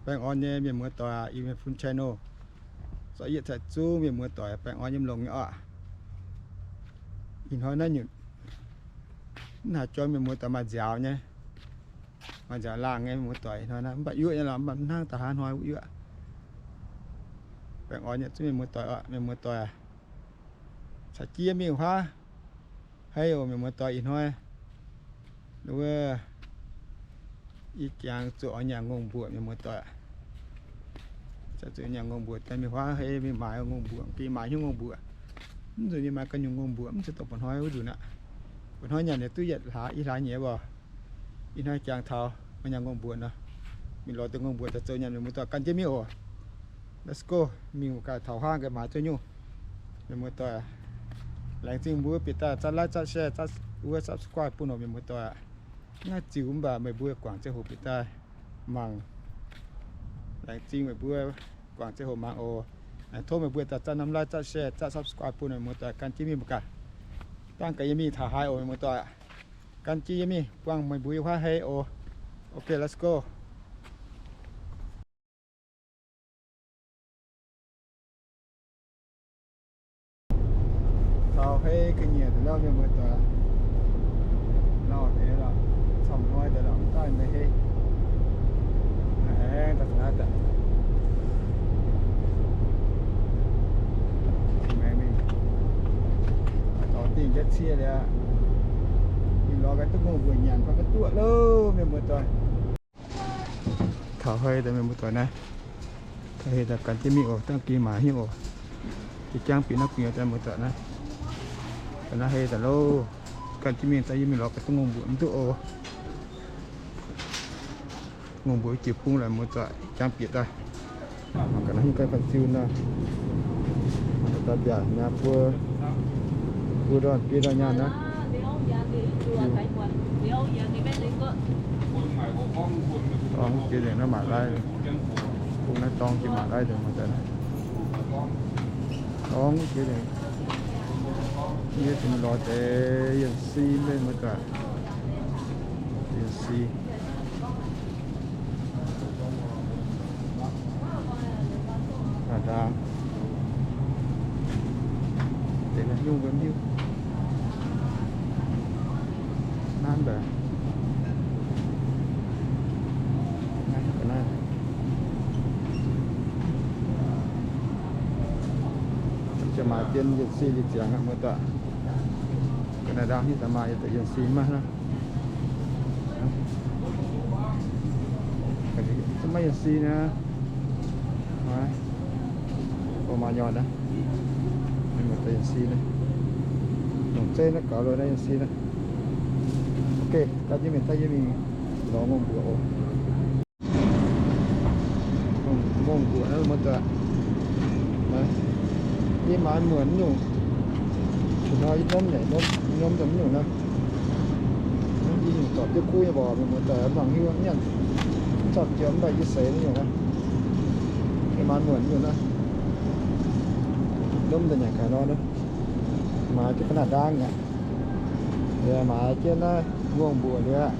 Baengh orn nyei mienh muoz doic, ih mienh fun channel, zorqv yietc caux zungv mienh muoz doic baengh orn nyei longx nyei oc. Ih hnoi naaiv nyutc mv haaix joux mienh muoz doic maaih nziaaux nyei, maaih nziaaux laangh nyei mienh muoz doic. Ih hnoi naaiv mv baac yuoqv nyei lorqc, mv baac mv hnangv da'haav hnoi wuov yuoqv. Baengh orn nyei zungv mienh muoz doic oc, mienh muoz doic. Caux jienv mingh huaav hei oc mienh muoz doic. Ih hnoi wuov, yie jangx zuqc oix nyanc ngongh mbuoqc mienh muoz doic. Zuqc nyanc ngongh mbuoqc daaih mingh huaav hei mingh maaiz ngongh mbuoqc, gengh maaiz hnyouv ngongh mbuoqc. Mv nzunc yie maaiz ganh nyungc ngongh mbuoqc mv zeiz dongh mba'hnoi wuov nzunc aqv. Mba'hnoi nyanc liuz duqv yietc hlaax i hlaax nyei oc. Ih hnoi jangx taux oix nyanc ngongh mbuoqc nor, mingh lorz deix ngongh mbuoqc daaih zoux nyanc mienh muoz doic gan jienv mingh oc. Let's go. Mingh gaax taux huaav gaax maaiz duqv nyungc. Mienh muoz doic, laengz zingh mbuo bieqc daaih zatv like, zatv share, zatv wuov subscribe bun oc mienh muoz doic. Mv haih ziux mv baac meih mbuo guangc ziangh hoc bieqc daaih mangc. Laengz zingh meih mbuo guangc ziangh hoc mangc oc. Tov meih mbuo daaih zatv norm like, zatv share, zatv subscribe bun mienh muoz doic gan jienv mingh mangc gaax. Dangh gaax yie mingh taux haaix oc mienh muoz doic. Gan jienv yie mingh buangh meih mbuo yiem huaav hei oc. Okay, let's go. Taux hei ga'nyiec deix lauh mienh muoz doic. Lauh deix lorqc, camv hnoi deix lorqc, mv daaih deix hei. Aengx daaih caux naaiv daaih maengx mingh dorh dingh jatv cie liuz aqv. Mingh lorz ga'duqv ngongh mbuoqc nyanc fai ga'duqv loh mienh muoz doic. Taux hei daaih mienh muoz doic naaiv, taux hei daaih gan jienv mingh oc. Dangh gengh maaiz hnyouv oc. Jiex jangv bieqc naaiv gu'nyuoz daaih muoz doic naaiv. Ga'naaiv hei daaih loh. Gan jienv mingh daaih yie mingh lorz ga'duqv ngongh mbuoqc mv duqv oc. Ngongh mbuoqc jiex bung lorqc muoz doic, jangv bieqc daaih. Mangc gaax naaiv hingv ganh fan ziu naaiv. Daaih biaac nyaah buo, buo ndorn biei ndorn nyaanh naaiv. Dorngx jiex nzengc naaiv maaic lai. Bung naaiv dorngx jiex maaic lai nzengc muoz doic. Dorngx jiex nzengc. Yie zuqc lorz deix yienh si mingh muoz doic. Yienh si. Aa, ndaang. Deix naaiv nyungc mv hiuv. Naaiv mbaeqc. Naaiv ga'naaiv. Ziouc maaih dien yienh si liuz ziangx aqv muoz doic. Ga'naaiv ndaang hitv daaih maaih yienh si maiv hnangv. Maiv yienh si naaiv. Maiv, maaih nyorn naaiv. Maiv maaih yienh si naaiv. Longc zeiv naaiv gaux lo naaiv yienh si naaiv. Ok, gan jienv mingh, gan jienv mingh lorz ngongh mbuoqc oc. Ngongh mbuoqc naaiv muoz doic. Yie maaiz muonc nyungc. Ih hnoi yie nyiemv nyei, nyiemv daaih mv nyungc naaiv. Yie nyungc zorpc jienv kuv nyei mborqc mienh muoz doic mangc hiuv nyanc. Zorpc jiex mv baac yie seix nyungc naaiv. Yie maaiz muonc nyungc naaiv. Nyiemv daaih nyanc gaax nor naaiv. Maaiz jienv ga'naaiv ndaang aqv. Yaac maaiz jienv naaiv ngongh mbuoqc liuz aqv.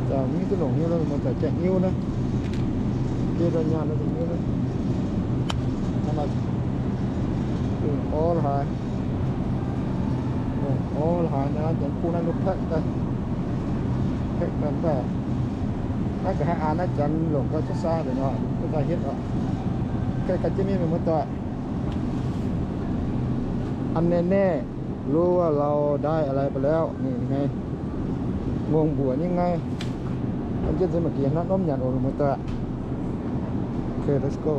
Zaqc mv duqv longc hnyouv nor, mienh muoz doic, jangx hnyouv naaiv. Biei ndorn nyaanh nor jangx hnyouv naaiv. Hnangv naaiv, lungh orv haaix, lungh orv haaix naaiv, janx bung naaiv lungh paeqv daaih, paeqv daaih mv baac naaiv nqa'haav an naaiv janx longc gau cuotv saa nzengc nor, duqv daaih hietv oc. Gan jienv mingh mienh muoz doic. อันแน่ๆ รู้ว่าเราได้อะไรไปแล้ว นี่ไง งวงบวชนี่ไง อันเจ็ดสิบเมื่อกี้นะ น้มหยันโอนมาตัว โอเค let's go.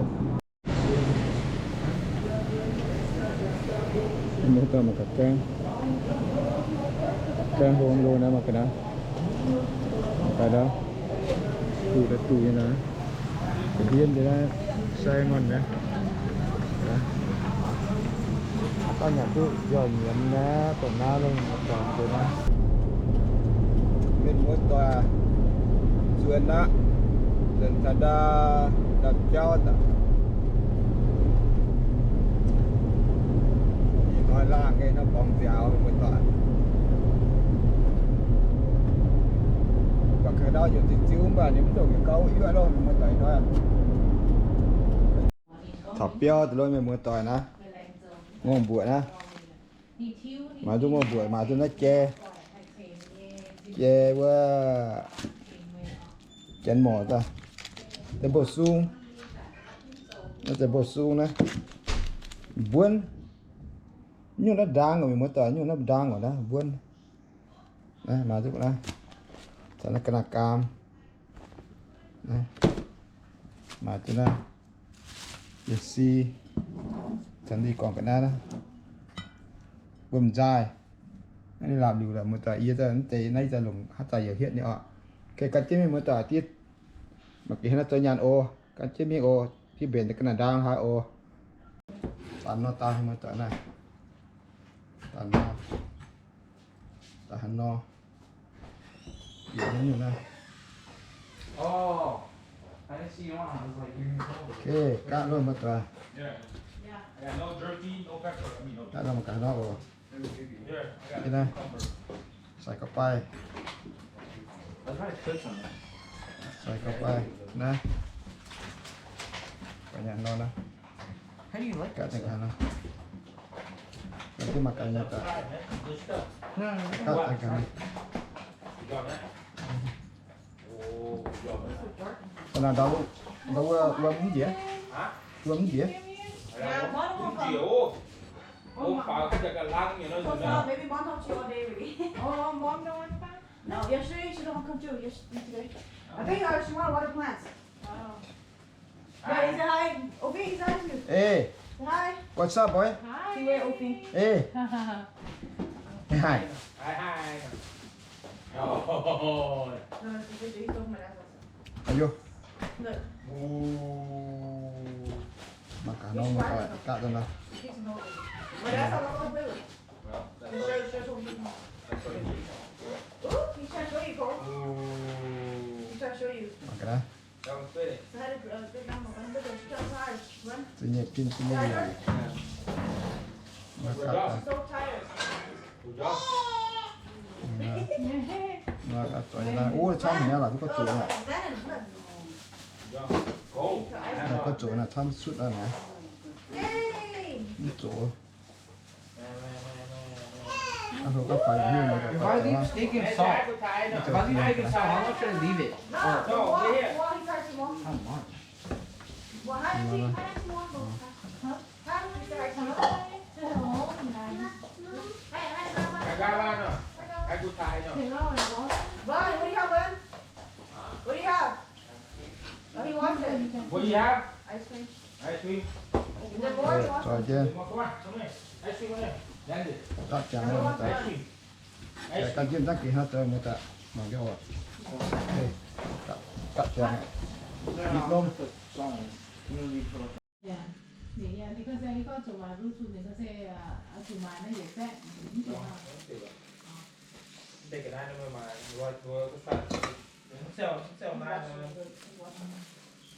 Mienh muoz doic mangc gaax gaengh, gaengh hlo hlo naaiv mangc gaax naaiv. Daaih ndau, duqv daaih duqv nyei naaiv. Da'hmien deix naaiv, sai ngorn naaiv. Daaih nyanc duqv njormh nyiemz naaiv, dongh naaiv lungh dorngx deix naaiv. Mienh muoz doic, nzuonx aqv, nzuonx taux ndau, ndau jauv daaih. Ih hnoi laangh nyei nor borngz nziaaux, mienh muoz doic. Gauh kouv ndau ziouc ziux, mv baac ninh mv dungx gauh yuoqv lorqc, mienh muoz-doic nor. Taux biauv deix lorqc, mienh muoz-doic naaiv, ngongh mbuoqc naaiv. Maaih duqv ngongh mbuoqc, maaih duqv naaiv jai, jai wuov, janx morc daaih, deix mbuo sung, naaiv deix mbuo sung naaiv, mbuonv, nyungc naaiv ndaang oc, mienh muoz-doic, nyungc naaiv ndaang oc, naaiv mbuonv. Naaiv maaih duqv naaiv, caux naaiv ga'naaiv gaam, maaih duqv naaiv, yietc si, caux ninh gorngv ga'naaiv naaiv, wuom-nzaaih. Naaiv ninh lamh liuc lorqc, muoz-doic, yie daaih mv deix naaiv, yie daaih longc haaix zanc yaac hietv ninh oc. Okay, gan jienv mingh muoz-doic, diev mangc gaax naaiv zoux nyaanh oc. Gan jienv mingh oc, jienv mbenc ga'naaiv ndaang haaix oc. Daaih nor, daaih muoz-doic naaiv, daaih nor, daaih haaix nor, bieqc nyungc naaiv. Okay, gaav loh muoz-doic. Gaav loh mangc gaax nor oc. Naaiv, sai gauh fai, sai gauh fai naaiv. Gaav nor naaiv, gaav deix gaax nor, gaav deix mangc gaax nor, gaav deix gaax nor. Naaiv ndau, ndau wuov, wuov mv njiec, wuov mv njiec. Maybe mom talked to you all day already. Oh, mom don't want to come? No, yesterday she don't come too. Yes, today. I think uh, she want water plants. Oh. Yeah, he said hi. Open his eyes. Hey. Say hi. What's up, boy? Hi. See where open. Hey. Hi. Hi, hi. Oh. No, it's because he's talking about apples. Aa, mangc gaax nor, mangc gaax gaav daaih nor. Mangc gaax naaiv. Zinh nyei pin, zinh nyei yaac. Mangc gaax daaih. Mangc gaax zoih naaiv. Ov, camv haic naaiv, laaix duqv gorngv zoqc naaic. Gorngv zoqc naaic camv cuotv naaiv. Mv zoqc. If I leave steak and salt, if I leave steak and salt, how much should I leave it? Or how much? What do you have? What do you have? Ice cream. Ice cream. Is there more? Zoih jienv. Ice cream. Gapv ziangx, gapv jienv dangv geh hnangv deix muoz-doic mangc jienv oc. Gapv ziangx. Lipc lomv.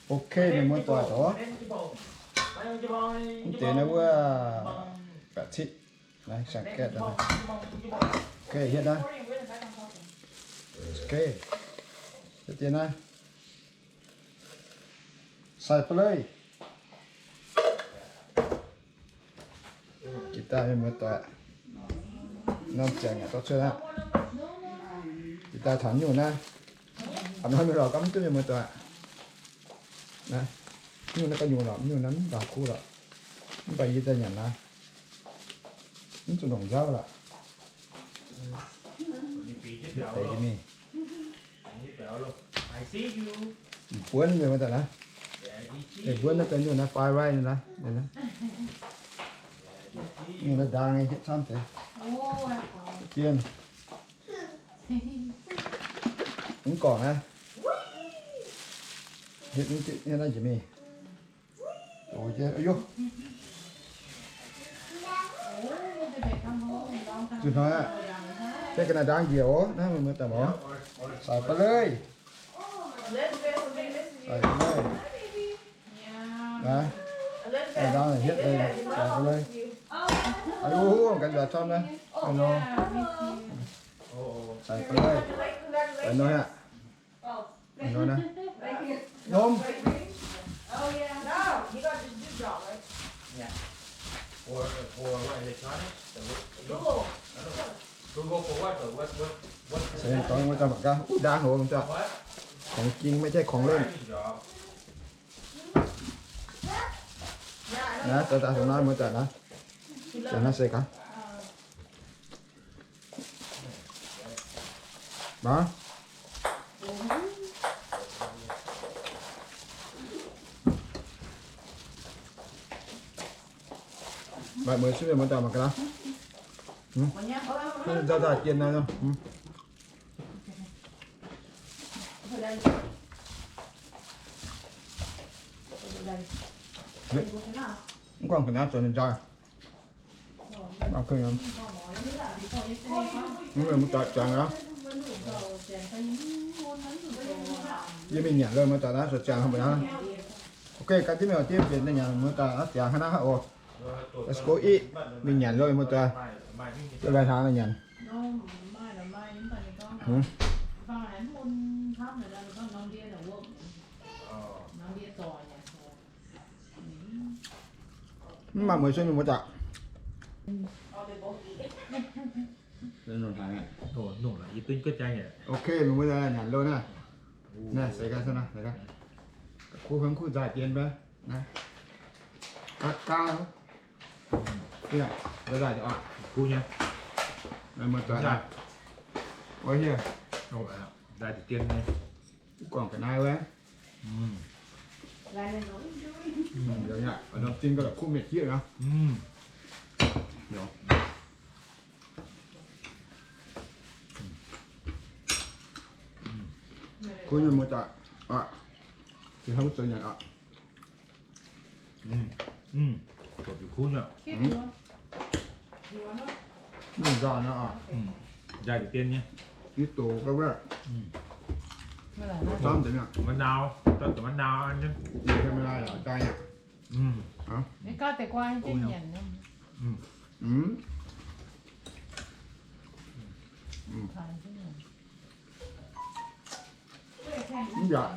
Ok, mienh muoz-doic oc. Mv deix naaiv wuov baeqc citv naaiv, saeng-gaeqv naaiv. Ok, hietv naaiv. Ok, hietv dien naaiv. Sai ba'leiv. Jiex daaih mienh muoz-doic, norm ziangx yaac dorh cuotv aqv. Jiex daaih taux nyungc naaiv, a'hnoi mingh lorz gorngv mv duqv mienh muoz-doic. Naaiv, nyungc naaiv gauh nyungc lorqc, nyungc naaiv mv baac kuv lorqc. Mv baac yie daaih nyanc naaiv, mv zuqc longc nzauv lorqc. Deix mingh. M'buonv mienh muoz-doic naaiv. M'buonv naaiv daaih nyungc naaiv fried rice naaiv. Nyungc naaiv ndaang nyei hietv camv deix. Dien. Mv gorngv naaiv. Hietv naaiv njiec mingh. Zuqc hnoi aqv. Deix ga'naaiv ndaang njiec oc. Naaiv mienh muoz-doic mangc. Sai ba'leiv. Sai ba'leiv. Naaiv, ga'naaiv ndaang hietv, sai ba'leiv. Aa, ganh nzueic camv naaiv. Sai ba'leiv. Sai hnoi aqv. Nor naaiv. Norm. Oh, yeah. No, you got to do drop, right? Yeah. Or, or what, electronics? The Google. I don't know. Google for what, though? What, what, what? Seix gorngv wuov dauh mangc gaax, uv ndaang hov wuov dauh. What? ของจริง ไม่ใช่ของเล่น Drop. Naaiv, daaih daaih dongh naaiv muoz-doic naaiv. Daaih naaiv seix gaax. Mangc. Maaih mueiz cuotv mienh muoz-doic mangc gaax. Nzauh nzauh jien naaiv. Mv gorngv ga'naaiv zoux nzauh. Mv muoz-doic jangx aqv. Yie mingh nyanc loh muoz-doic naaiv zoux jangx hnangv mbuo naaiv. Ok, gan jienv mingh oc, jienv mbienc naaiv nyanc muoz-doic naaiv jangx hnangv naaiv oc. Let's go eat. Mingh nyanc loh muoz-doic. Yie lai hnangv naaiv nyanc. Mv maaih mueiz cuotv mienh muoz-doic. Ok, mienh muoz-doic nyanc loh naaiv. Naaiv seix gaax, seix gaax. Kuv hmien kuv nzaaih jien fai? Naaiv. Gaav gaav. Kuv nyei. Naaiv muoz-doic. Nzaaih deix jien nyei. Gorngv ga'naaiv wuov. Norm zinh gauh la'kuqv mietc jieqv nor. Kuv nyei muoz-doic. Ih hnoi mbuo zoux nyanc oc. Kuv nyei. Mv nzauh nor oc. Nzaaih deix jien nyei. Ih doqc gauh wuov. Mv nzauh, mv nzauh. Mv yaac.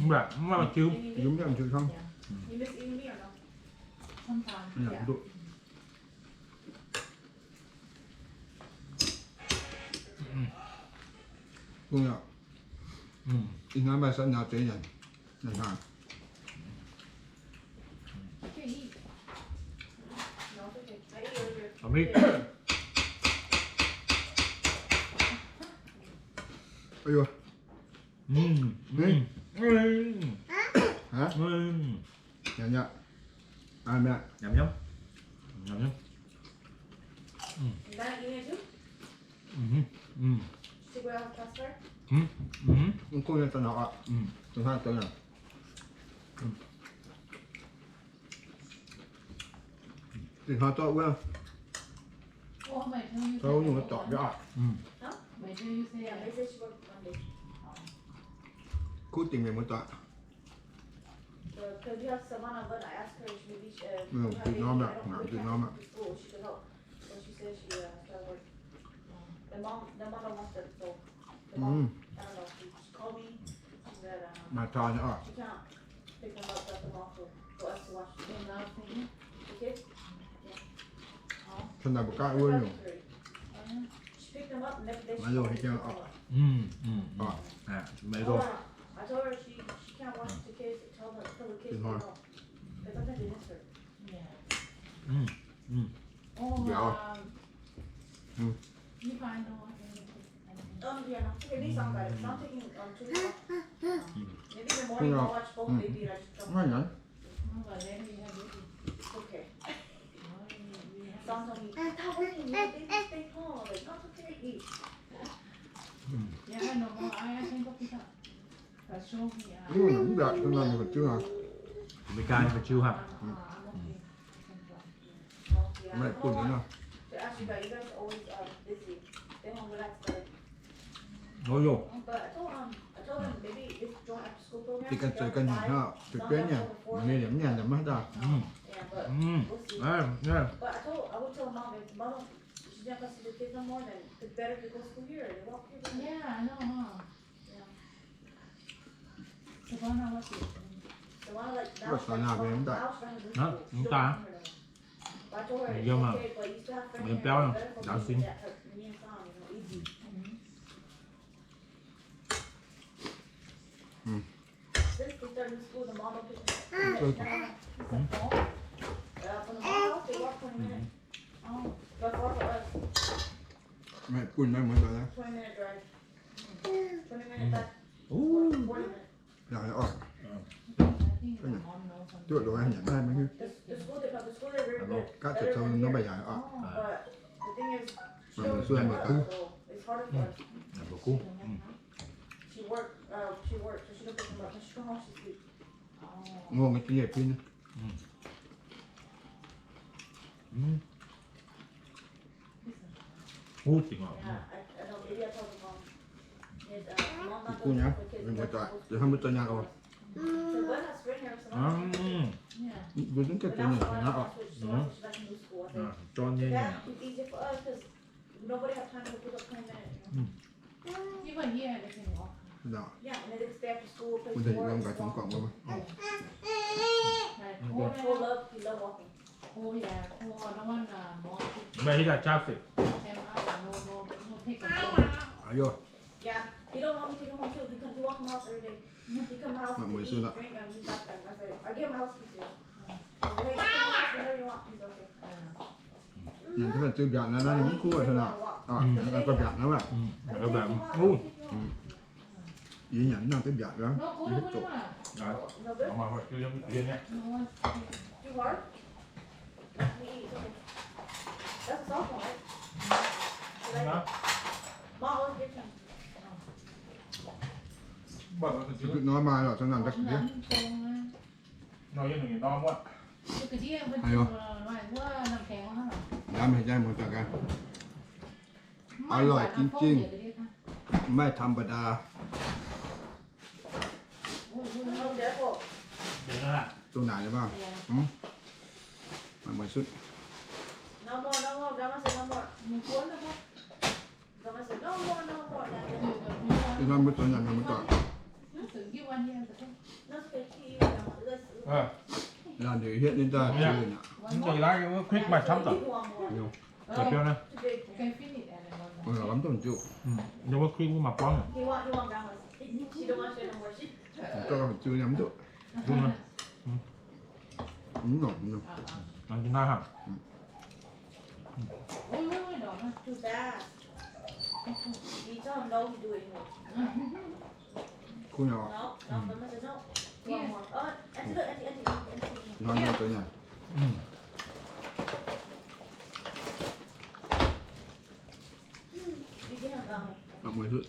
Mv yaac, mv yaac jiu. Yie mv yaac jiu cong. Ih hnoi maaih sanh nyauz zeix nyanc. Hả? Nhầm nhá. Ai mẹ. Nhầm nhá. Nhầm nhá. Không có cho nó ạ. Tôi hai tôi nhỉ. Thì hai tôi quên. Tôi không có chọn cái ạ. Cố tình mày muốn chọn. Thịt non ạ, thịt non ạ. Mài thò nhá. Thằng nào bữa cãi ưa nhỉ? Mày rồi thì kêu ọ. Mày rồi. Thịt non. Dẻo. Ngon nhỉ? Ih, mv baac taux naaic mingh ga'chiu haic. Mv baac ga'chiu haic. Mv baac bun nor. Ov, yaac ganh zoux ganh nyanc hnangv, zuqc bienv nyanc, mv nyanc yaac maiv daaih. Mv daaih. Yiem biauv, yiem biauv, ndaauv sin. Maiv bun maiv muonz doic. Yaac oc. Duqv loz nyanc naaiv maiv hiuv. Gaatv zoux norm maiv yaac oc. Mangc muonz sueih mangc gaax. Ngongh nyei jiex nyei pin. Huv dingc oc. Kuv nyei, mbuo muoz-doic, hnamv mbuo zoux nyaanh oc. Mbuo zungv gengh zoux nyanc naaiv oc. Zorqv nyei nyanc. But he got chopstick. Aiyo. Maiv mueiz sueih lorqc. Nyanc duqv fai ziu mbiaatc naaiv, naaiv ninh mv kuv aqv, naaiv ninh mv kuv mbiaatc naaiv aqv. Yie nyanc nangh duqv mbiaatc naaiv, yie hiuv duqv. Duqv nor maaih lorqc, za'gengh da'gux. Aiyo. Lamh haic jaax muoz-doic gaax. อร่อยจริงๆ ไม่ธรรมดา Dongh naaic nyei maah. Maiv mueiz sueih. Ih hnoi mbuo zoux nyanc haic mbuo doic. Laanh ndeic hietv ninh daaih ziux nyanc. Mv zeiz laaix wuov quick maaih camv doic. Biauv naaiv. Lamh dongh ziux. Wuov quick wuov maaih buangv. Ziux nyanc mv duqv. Mv nongc. Nangv jiex naaiv haic. Kuv nyei oc. Hnoi nor zoux nyanc. Maiv mueiz sueih.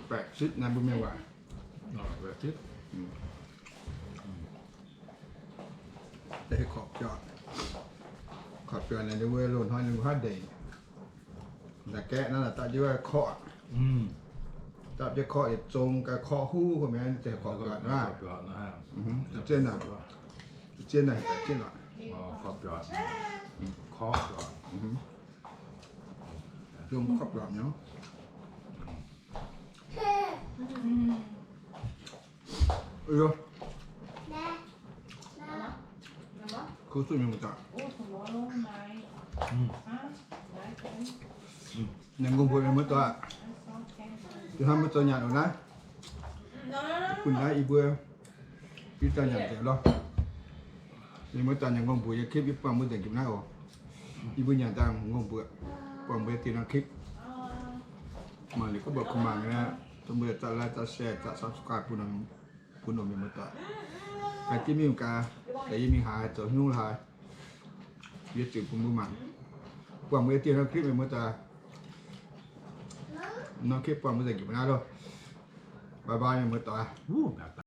Baeqc citv naaiv mbuo mienh waac. Deix korqv biauv. Korqv biauv naaiv ninh mbuo loz-hnoi ninh mbuo haaix ndeic. Naaiv gaeqv naaiv daaih jienv wuov korqv. Daaih jienv korqv yietc zong ga'korqv huv, mienh deix korqv biauv naaiv. Zien naaic, zien naaic, zien naaic. Zong korqv biauv nyei. Kuv sueih mienh muoz-doic. Nyanc ngongh mbuoqc mienh muoz-doic. Ih hnoi mbuo zoux nyanc oc naaiv. Bun naaiv yie mbuo, yie dauh nyanc nzengc lorqc. Mienh muoz-doic, nyanc ngongh mbuoqc nyei clip yie buangh mbuo nzengc jiex naaiv oc. Yie mbuo nyanc daaih ngongh mbuoqc, buangh mbuo dieh norm clip. Mangc liuz gorngv mbuo kuh mangc nyei, dongh mbuo zaqc like, zaqc share, zaqc subscribe bun bun mienh muoz-doic. Gaax jienv mingh gaax, gaax yie mingh haaix zoux hnyouv haaix, yie ziux bun mbuo mangc. Buangh mbuo dieh norm clip mienh muoz-doic. Norm clip buangh mbuo nzengc jiex mbuo naaiv loh. Bye bye mienh muoz-doic.